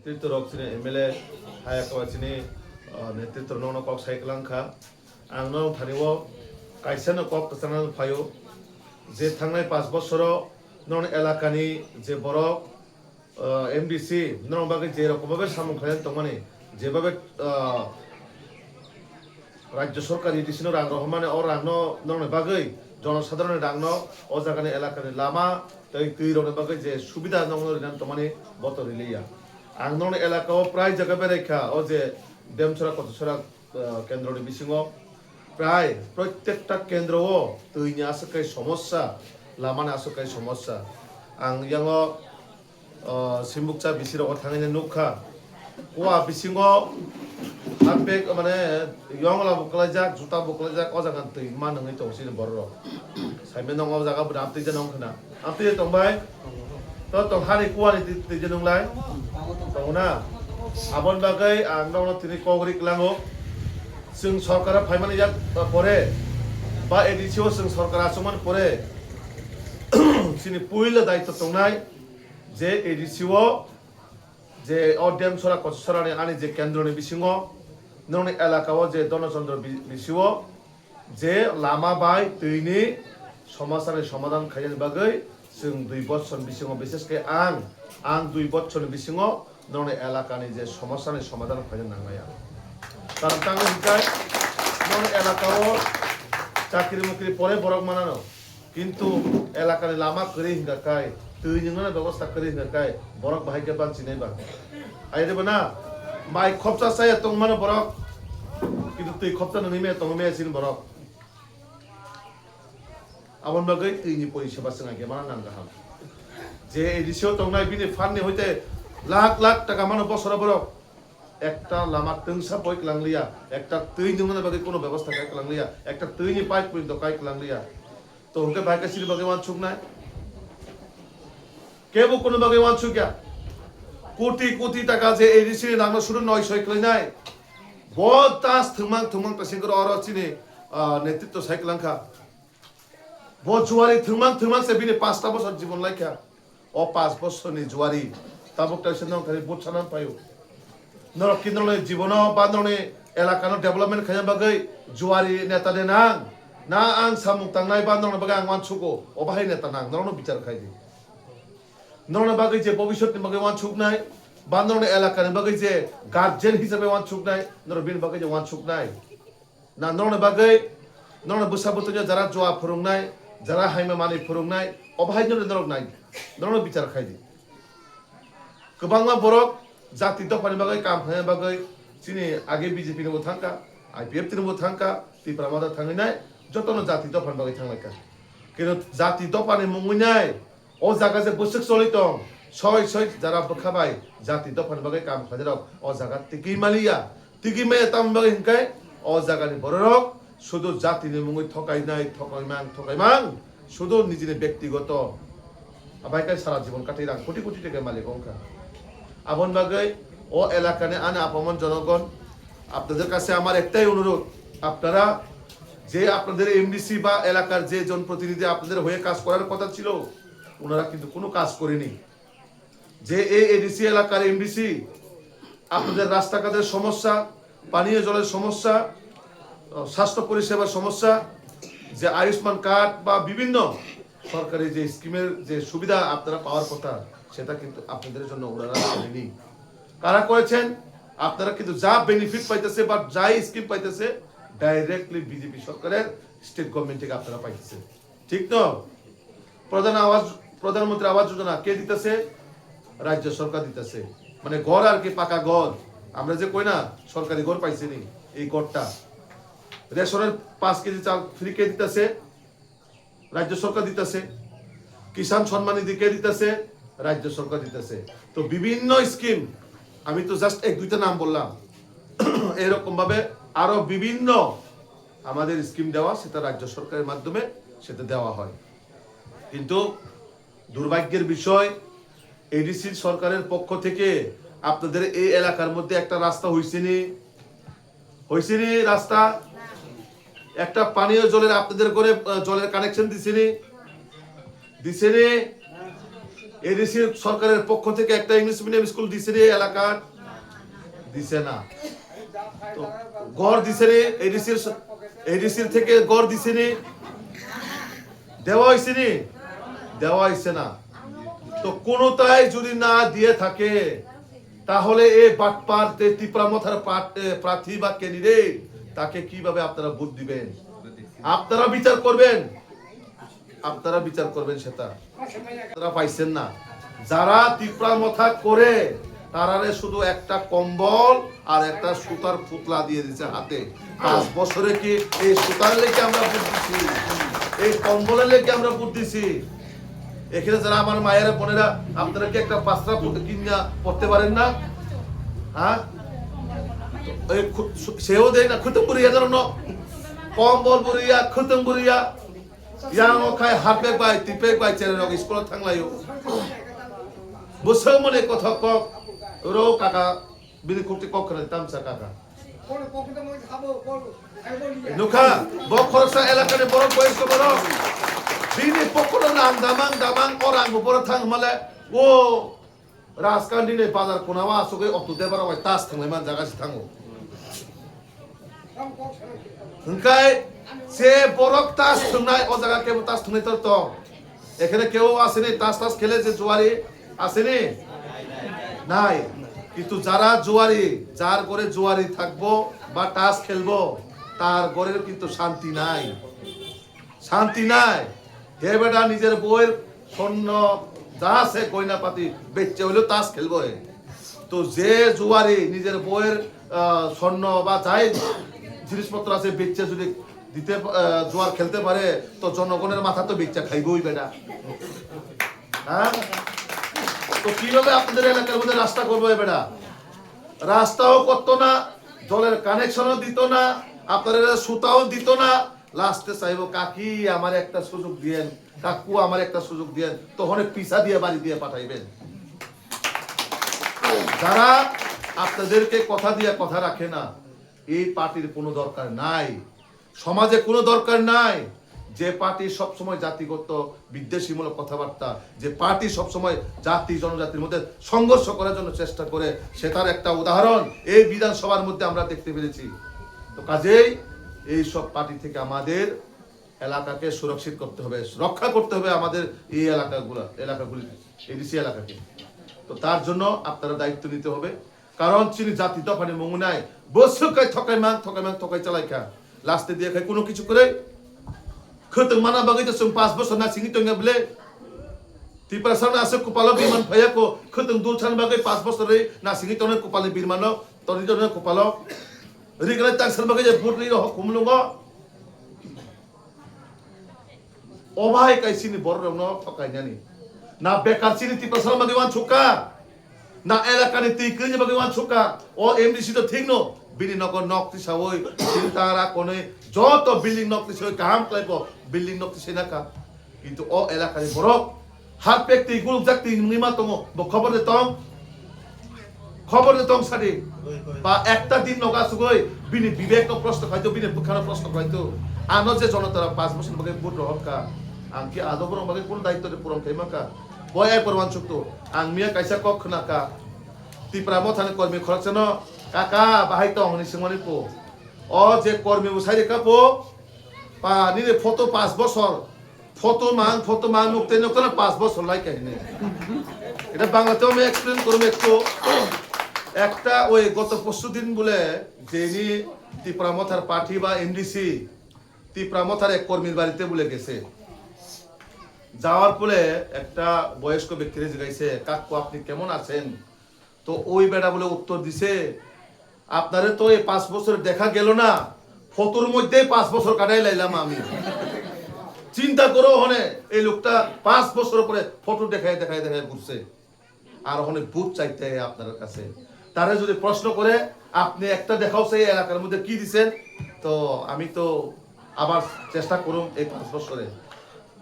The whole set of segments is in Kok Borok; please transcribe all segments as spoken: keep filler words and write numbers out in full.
Netrok chini M L A hai akaba chini, ah, netrok nokno kok sai kwlang kha. Ang no thani o kaisa no kok kwchangna phaio je thangnai panch bosoro non elakani je borok, ah, M D C non bagwi je rokom babe samung khlai tongmani, je babe, ah, Rajya sorkar A D C no rang rohormani, o rangno nokni bagwi jonosadharonni rangno o jagani elakani lama tei twi rokni bagwi je subida nokno rinani tongmani bo to riliya. Ang nokni elakao prai jaga berai kha, o je Demchora Kochasora, ah, kendroni bisingo prai prottekta kendro o twini aswk kai somosya, lamani aswk kai somosya. Ang yango, ah, Simbukcha bisi rogo thangwi nukha. Kua bisingo hapek mane yongla bo kwlaijak, juta bo kwlaijak, o jaga twi ma nungwi tong sini borok rok. Saimano o jaga bo amtwi jano wngkhna. Amtwi tong bai. To tong hani kua ni twi, twi jano wng lai. Tong na. Abon bagwi ang nokno tini kok ri klango. Chwng sorkar phaimani yak pore ba A D C o chwng sorkar achukmani pore chini puila daitw tongnai je A D C o je o Demchora Kochasora ni ani je kendro ni bisingo nokni elaka o je Dhanachandra bi-, bisi o je lama bai twi ni somosya ni somadhan khainani bagwi chwng dui bochor ni bisingo, bises khe ang, ang dui bochor ni bisingo nokni elaka ni je somosya ni somadhan khaina nangnai ang. Karon tamo hinkhe nokni elaka o chakri mukri pore borok manano. Kintu elakani lama kwrwi hwnkha kai, twi nwngnani bebosta kwrwi hwnkha kai, borok bahai khe bang chinai bang. Ai rwbo na, mai khopsa saya tongmano borok, kintu twi khopsa nungwi maya tongwi maya chini borok. Aboni bagwi twini poriseba chwng ai khe mana nang kaham. Je A D C o tongnai bini fund ni hoite lakh lakh taka mano bosoro borok. Ekta lama twngsa boi kwlangliya, ekta twi nungna bagwi kono bebosta kai kwlangliya, ekta twi ni pipe poi dokai kwlangliya. To hwnkhe bai khe chini bagwi wansuknai? Kebo kono bagwi wansukya. Koti koti taka je A D C ni nangno suru noi soi kwlainai. Bo das thwngmang thwngmang ta singkoro oro chini, ah, netritwo sai kwlangkha. Bo juari thwngmang thwngmang se bini pasta bosor jibon laikha. O panch bosorni juari tabuk kaisa nongkhorni vote sana paio. Norok ki norokni jibono ba norokni elakano development khaina bagwi juari neta de nang. Na ang samung tangnai ba norokni bagwi ang wansugo. O bahai neta nang. Norokno bichar khai di. Norokni bagwi je bobiswtni bagwi wansuknai ba norokni elakani bagwi je guardian hisabe wansuknai, norok bini bagwi je wansuknai. Na norokni bagwi, norokni bwsa bwtwino jara jua phwrwngnai, jara haima manwi phwrwngnai, o bahai norok nai, norokno bichar khai di. Kwbangma borok jati dophani bagwi kam khlaina bagwi chini age B J P ni bo thangkha, I P F T ni bo thangkha, Tipra Motha thangwi nai, jotono jati dophani bagwi thanglaikha. Kintu jati dophani mungwi nai, o jaga je bwswk choli tong, soi soi jara bwkha bai jati dophani bagwi kam khlainai rok o jaga tigwi maliya. Tigwi maya tamni bagwi hinkhe o jagani bororok sudu jatini mungwi thokainai, thokaimang, thokaimang, sudu nijini bektigoto abai khe sara jibon kathi rang koti koti teke malik wngkha. Aboni bagwi o elakani ani apamon jonogon, আপনাদের কাছে আমার একটাই অনুরোধ, আপনারা যে আপনাদের এমডিসি বা এলাকার যে জনপ্রতিনিধি আপনাদের হয়ে কাজ করার কথা ছিল, ওনারা কিন্তু কোনো কাজ করেনি। যে এই এডিসি এলাকার এমডিসি আপনাদের রাস্তাঘাটের সমস্যা, পানীয় জলের সমস্যা, আহ, স্বাস্থ্য পরিষেবার সমস্যা, যে আয়ুষ্মান কার্ড বা বিভিন্ন সরকারি যে স্কিমের যে সুবিধা আপনারা পাওয়ার কথা, সেটা কিন্তু আপনাদের জন্য ওনারা করেনি। কারা করেছেন? আপনারা কিন্তু যা বেনিফিট পাইতেছে বা যাই স্কিম পাইতেছে, ডাইরেক্টলি বিজেপি সরকারের স্টেট গভর্নমেন্ট থেকে আপনারা পাইতেছেন। ঠিক তো? প্রধান আবাস, প্রধানমন্ত্রী আবাস যোজনা কে দিতেছে? রাজ্য সরকার দিতেছে। মানে ঘর আর কি, পাকা ঘর। আমরা যে কই না, সরকারি ঘর পাইছি নি, এই ঘরটা। রেশনের পাঁচ কেজি চাল ফ্রি কে দিতেছে? রাজ্য সরকার দিতেছে। কিষাণ সম্মান নিধি কে দিতেছে? রাজ্য সরকার দিতেছে। তো বিভিন্ন স্কিম, আমি তো জাস্ট এক দুইটা নাম বললাম, এরকম ভাবে আরো বিভিন্ন আমাদের স্কিম দেওয়া, সেটা রাজ্য সরকারের মাধ্যমে সেটা দেওয়া হয়। কিন্তু দুর্ভাগ্যের বিষয়, এডিসি সরকারের পক্ষ থেকে আপনাদের এই এলাকার মধ্যে একটা রাস্তা হইছে নি? হইছে নি রাস্তা? একটা পানীয় জলের আপনাদের করে, আহ, জলের কানেকশন দিছে নি? দিছে নি? এডিসি সরকারের পক্ষ থেকে একটা ইংলিশ মিডিয়াম স্কুল দিছে নি এলাকার? দিছে না। তো ঘর দিছে নি? এডিসির, এডিসির থেকে ঘর দিছে নি? দেওয়া হয়েছে নি? দেওয়া হয়েছে না। তো কোনোটাই যদি না দিয়ে থাকে, তাহলে এই বাটপার যে তিপ্রা মথার প্রার্থ-, এ, প্রার্থী বা ক্যান্ডিডেট, তাকে কিভাবে আপনারা ভোট দিবেন? আপনারা বিচার করবেন, আপনারা বিচার করবেন সেটা। তারা পাইছেন না। যারা তিপ্রা মথা করে, তারারে শুধু একটা কম্বল আর একটা সুতার পুতলা দিয়ে দিছে হাতে। পাঁচ বছরে কি এই সুতার লেগে আমরা ভোট দিছি? এই কম্বলের লেগে আমরা ভোট দিছি? এখানে যারা আমার মায়েরা বোনেরা, আপনারা কি একটা পাঁচটা পুত-, কিনা পড়তে পারেন না? হ্যাঁ? এই খু-, সু-, সেও দেয় না, খুতুম বুড়িয়া জানো না? কম্বল বুড়িয়া, খুতুম বুড়িয়া। Yang o khai harpek bai, tipek bai, chere rok school o thang lai o. Bwswk mani kothok kok, ro kaka, bini khukti kok khna tamsa kaka. Nukha, bo khoroksa elakani borok boyes ko borok. Bini pokono rang damang damang, o rang bo borok thang hwnmale, o Rajkandi ni bazar kona o asugwi Auto Debara bai tas thwnglai man jaga se thango. Hwnkhe se borok tas thwngnai, o jaga kebo tas thwngnai tor tong. Ekhene kebo asini tas tas khele je juari asini? Nai. Kintu jara juari, jar gore juari thakbo ba tas khelbo, tar gore kintu shanti nai. Shanti nai. He beda nijer boir sonno ja se goina pati bechche hoilew tas khelbo he. To je juari nijer boir, ah, sonno ba jai jinispotro ase bechche jodi dite, ah, juar khelte pare, to jonogoner matha to bechcha khaiboi beda. হ্যাঁ? তো কিভাবে আপনাদের এলাকার মধ্যে রাস্তা করবো এ বেটা? রাস্তাও করতো না, জলের কানেকশনও দিত না, আপনাদের সুতাও দিত না। লাস্টে চাইবো, "কাকি, আমার একটা সুযোগ দিয়েন, কাকু, আমার একটা সুযোগ দিয়েন।" তখন পিছা দিয়ে বাড়ি দিয়ে পাঠাইবেন। যারা আপনাদেরকে কথা দিয়ে কথা রাখে না, এই পার্টির কোনো দরকার নাই, সমাজে কোনো দরকার নাই। যে পার্টি সবসময় জাতিগত বিদ্বেষীমূলক কথাবার্তা, যে পার্টি সবসময় জাতি জনজাতির মধ্যে সংঘর্ষ করার জন্য চেষ্টা করে, সেটার একটা উদাহরণ এই বিধানসভার মধ্যে আমরা দেখতে পেরেছি। তো কাজেই এই সব পার্টি থেকে আমাদের এলাকাকে সুরক্ষিত করতে হবে, রক্ষা করতে হবে আমাদের এই এলাকাগুলা, এলাকাগুলি, এডিসি এলাকাকে। তো তার জন্য আপনারা দায়িত্ব নিতে হবে। কারণ চিনি জাতি দফানি মঙ্গু নাই, বসুকাই থকাই মান, থকাই মান, থকাই চালাইখা। লাস্টে দিয়ে খাই কোনো কিছু করে। Khwtwng mana bagwi to chwng paanch bochor nasingwi tongya bwle? Tiprasano aswk kupalo birman phaiya ko, khwtwng dul san bagwi paanch bochor ri nasingwi tongnai kupalni birmano, tonwi tongnai kupalo. Riglai tang san bagwi je vote ri rohok khumlungo. O bhai, kai chini borok rokno thokainani. Na bekar chini Tiprasano bagwi wansukha. Na elakani twi kwrwini bagwi wansukha. O M D C to thikno. Bini nogo nok tisawi, bini tara konwi, joto building nok tisawi kaham khlaibo, building nok tisai nakha. Kintu o elakani borok, harpek twi gulukjak twi wngwi ma tongo, bo khobor de tong? Khobor de tong sadi? Ba ekta din nogo asugwi, bini bibek no proshno khaito, bini bwkha no proshno khaito. Ano je jonotara paanch bochor bagwi vote rohorkha. Ang khe ado borok bagwi kunu daitto de puron khai mankha. Bo ek borok wansukto. Ang miya kaisa kok khwnakha. Tipra Mothani kormi khoroksano, "Kaka, bahai tong?" hwnwi swngmani po. O je kormi bo sai rikha po, pa, nini photo paanch bochor, photo mang, photo mang, nukte nukte na paanch bochor lai kahini. Eta Bangla te ami explain korum ektu. Ekta oi goto porsu din bole jeni Tipra Mothar party ba M D C, Tipra Mothar ek kormir barite bole gese. যাওয়ার পরে একটা বয়স্ক ব্যক্তিরে জিজ্ঞাসে, "কাকু, আপনি কেমন আছেন?" তো ওই বেটা বলে উত্তর দিছে, "আপনারে তো এই পাঁচ বছর দেখা গেল না, ফটোর মধ্যেই পাঁচ বছর কাটাই লাইলাম আমি।" চিন্তা করো, হনে এই লোকটা পাঁচ বছর পরে ফটো দেখায় দেখায় দেখায় ঘুরছে। আর ওখানে ভোট চাইতে আপনার কাছে। তারে যদি প্রশ্ন করে, "আপনি একটা দেখাও সেই এলাকার মধ্যে কি দিছেন?" তো আমি তো আবার চেষ্টা করুম এই পাঁচ বছরে।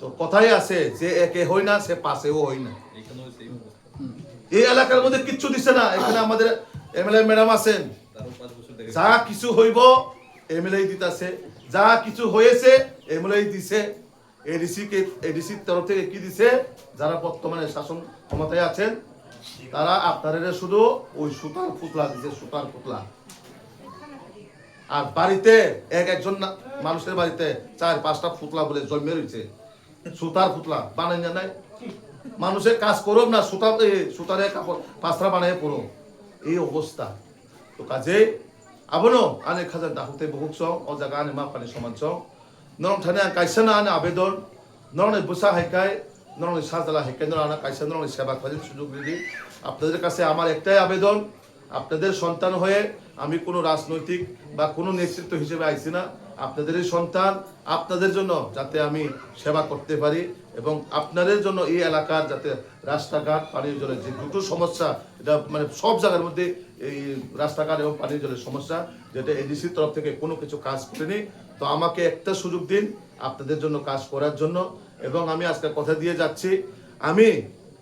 তো কথাই আছে যে একে হয় না, সে পাশেও হয় না। এখানেও সেম অবস্থা। এই এলাকার মধ্যে কিচ্ছু দিছে না। এখানে আমাদের এমএলএ ম্যাডাম আছেন, তারও পাঁচ বছর দেখা যা কিছু হইব এমএলএ দিতাছে, যা কিছু হয়েছে এমএলএ দিছে। এডিসি কে, এডিসির তরফ থেকে কি দিছে? যারা বর্তমানে শাসন ক্ষমতায় আছেন, তারা আপনাদের শুধু ওই সুতার পুতলা দিছে, সুতার পুতলা। আর বাড়িতে এক একজন না-, মানুষের বাড়িতে চার পাঁচটা পুতলা বলে জন্মে রয়েছে, সুতার পুতলা বানাই না নাই। মানুষের কাজ করুক না, সুতার, এই সুতারে কাপড় পাঁচটা বানাই পড়ো, এই অবস্থা। To kaje abono ani khajak dakhuk tei bukhuk song, o jaga ani ma phani soman song. Norok thani ang kaisa na ani abedon, norokni bwsa hai kai, norokni sajla hai kai, norok ano kaisa norokni seba khlaini sujog ridi. আপনাদের কাছে আমার একটাই আবেদন, আপনাদের সন্তান হয়ে আমি কোনো রাজনৈতিক বা কোনো নেতৃত্ব হিসেবে আইছি না। আপনাদেরই সন্তান, আপনাদের জন্য যাতে আমি সেবা করতে পারি এবং আপনাদের জন্য এই এলাকার যাতে রাস্তাঘাট, পানীয় জলের যে দুটো সমস্যা, এটা মানে সব জায়গার মধ্যে এই রাস্তাঘাট এবং পানীয় জলের সমস্যা, যেটা এডিসির তরফ থেকে কোনো কিছু কাজ করেনি। তো আমাকে একটা সুযোগ দিন আপনাদের জন্য কাজ করার জন্য, এবং আমি আজকে কথা দিয়ে যাচ্ছি, আমি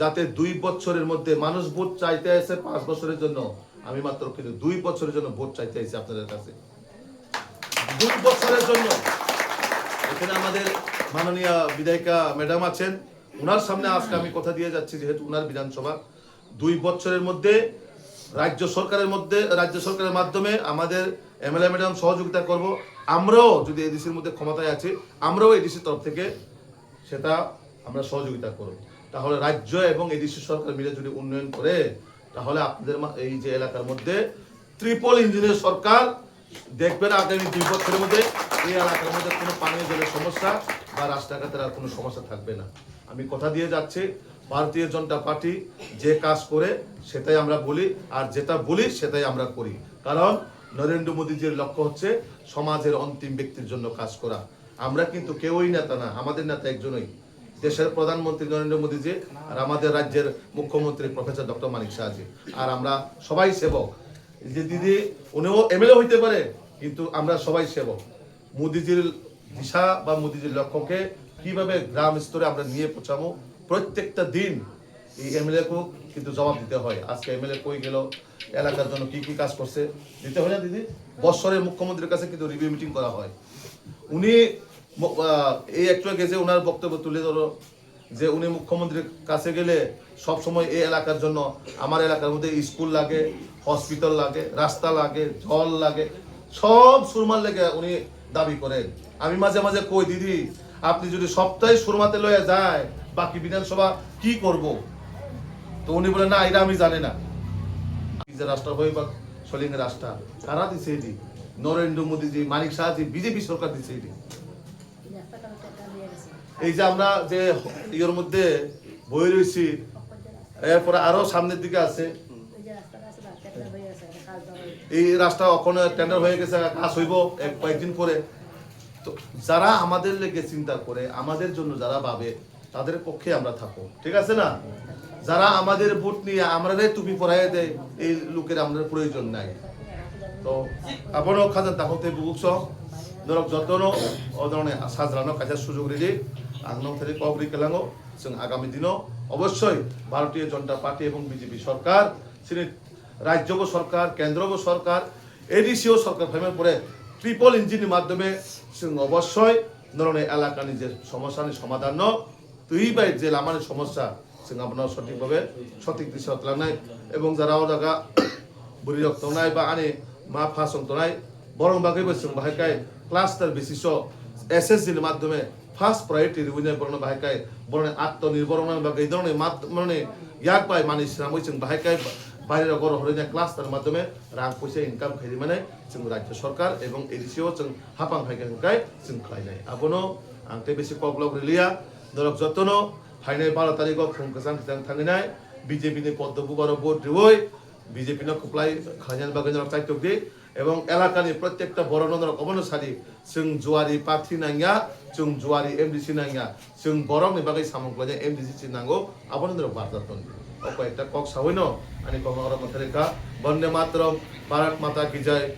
যাতে দুই বছরের মধ্যে, মানুষ ভোট চাইতে আছে পাঁচ বছরের জন্য, আমি মাত্র কিন্তু দুই বছরের জন্য ভোট চাইতে আইছি আপনাদের কাছে, দুই বছরের জন্য। এখানে আমাদের মাননীয় বিধায়িকা ম্যাডাম আছেন, ওনার সামনে আজকে আমি কথা দিয়ে যাচ্ছি, যেহেতু ওনার বিধানসভা, দুই বছরের মধ্যে রাজ্য সরকারের মধ্যে, রাজ্য সরকারের মাধ্যমে আমাদের এমএলএ ম্যাডাম সহযোগিতা করব। আমরাও যদি এডিসির মধ্যে ক্ষমতায় আছি, আমরাও এডিসির তরফ থেকে সেটা আমরা সহযোগিতা করব। তাহলে রাজ্য এবং এডিসি সরকার মিলে যদি উন্নয়ন করে, তাহলে আপনাদের মা-, এই যে এলাকার মধ্যে ট্রিপল ইঞ্জিনের সরকার, দেখবেন আগামী দুই বছরের মধ্যে এই এলাকার মধ্যে কোনো পানীয় জলের সমস্যা বা রাস্তাঘাটের আর কোনো সমস্যা থাকবে না। আমি কথা দিয়ে যাচ্ছি, ভারতীয় জনতা পার্টি যে কাজ করে সেটাই আমরা বলি, আর যেটা বলি সেটাই আমরা করি। কারণ নরেন্দ্র মোদীজির লক্ষ্য হচ্ছে সমাজের অন্তিম ব্যক্তির জন্য কাজ করা। আমরা কিন্তু কেউই নেতা না, আমাদের নেতা একজনই, দেশের প্রধানমন্ত্রী নরেন্দ্র মোদীজি আর আমাদের রাজ্যের মুখ্যমন্ত্রী প্রফেসর ডক্টর মানিক সাহাজি। আর আমরা সবাই সেবক। এই যে দিদি, উনিও এমএলএ হইতে পারে, কিন্তু আমরা সবাই সেবক। মোদিজির দিশা বা মোদিজির লক্ষ্যকে কিভাবে গ্রাম স্তরে আমরা নিয়ে পৌঁছাবো, প্রত্যেকটা দিন এই এমএলএ কেও কিন্তু জবাব দিতে হয়। আজকে এমএলএ কই গেল, এলাকার জন্য কি কি কাজ করছে, দিতে হয় না দিদি? বৎসরে মুখ্যমন্ত্রীর কাছে কিন্তু রিভিউ মিটিং করা হয়। উনি ম-, আহ, এই একটু আগে যে ওনার বক্তব্য তুলে ধরো, যে উনি মুখ্যমন্ত্রীর কাছে গেলে সব সময় এই এলাকার জন্য, আমার এলাকার মধ্যে স্কুল লাগে, হসপিটাল লাগে, রাস্তা লাগে, জল লাগে, সব সুরমার লেগে উনি দাবি করেন। আমি মাঝে মাঝে কই, "দিদি, আপনি যদি সবটাই সুরমাতে লয়ে যায়, বাকি বিধানসভা কি করব?" তো উনি বলে, "না, এটা আমি জানি না।" এই যে রাস্তা হয় বা সলিং রাস্তা, কারা দিছে এটি? নরেন্দ্র মোদীজি, মানিক সাহাজি, বিজেপি সরকার দিছে এটি। এই যে আমরা যে ইয়ের মধ্যে বই রয়েছি, এরপরে আরো সামনের দিকে আছে, এই রাস্তা ওখানে টেন্ডার হয়ে গেছে, কাজ হইব এক কয়েকদিন পরে। তো যারা আমাদের লেগে চিন্তা করে, আমাদের জন্য যারা ভাবে, তাদের পক্ষে আমরা থাকবো, ঠিক আছে না? যারা আমাদের ভোট নিয়ে আমরারে টুপি পরাইয়া দেয়, এই লোকের আমাদের প্রয়োজন নাই। To abono khajak dakhuk tei bukhuk song, norok jotono o dhorone sajlano kaisa sujog ridi, ang nong thani kok ri kelango, chwng agami dino obossoi Bharatiya Janata Party ebong B J P sorkar, chini rajyobo sorkar, kendrobo sorkar, A D C o sorkar phaimani pore triple engine ni madhyome chwng obossoi norokni elakani je somosyani somadhanno twi bai je lamani somosya, chwng abono sothik bhabe sothik disa tlangnai, ebong jara o jaga bwrwi rok tongnai ba ani ma pha song tongnai, borok bagwi bo chwng bahai kai cluster basis o S S G ni madhyome first priority rwinai borokno bahai kai borokni atmanirbhor wngna bagwi norokni mat-, norokni yak bai manwi swnamwi chwng bahai kai baire rok oro horwinai cluster ni madhyome rang puisa income khairi mani chwng rajya sorkar ebong A D C o chwng hapang hai khe hwnkhe chwng khlainai. Abono ang tei bisi koklok rwliya, norok jotono phainai baro tarikh o khum kwchang kwchang thanginai B J P ni poddo bubar o vote rwui B J P no kwplai khlainani bagwi norok chaitok di, ebong elakani prottekta borokno norok obono sadi, chwng juari party nangya, chwng juari M D C nangya, chwng borokni bagwi samung khlainai M D C se nango, abono norok barja ton di. O koi ekta kok sawino ani kokno oro mwthari kha. Bande Mataram, Bharat Mata Ki Jai.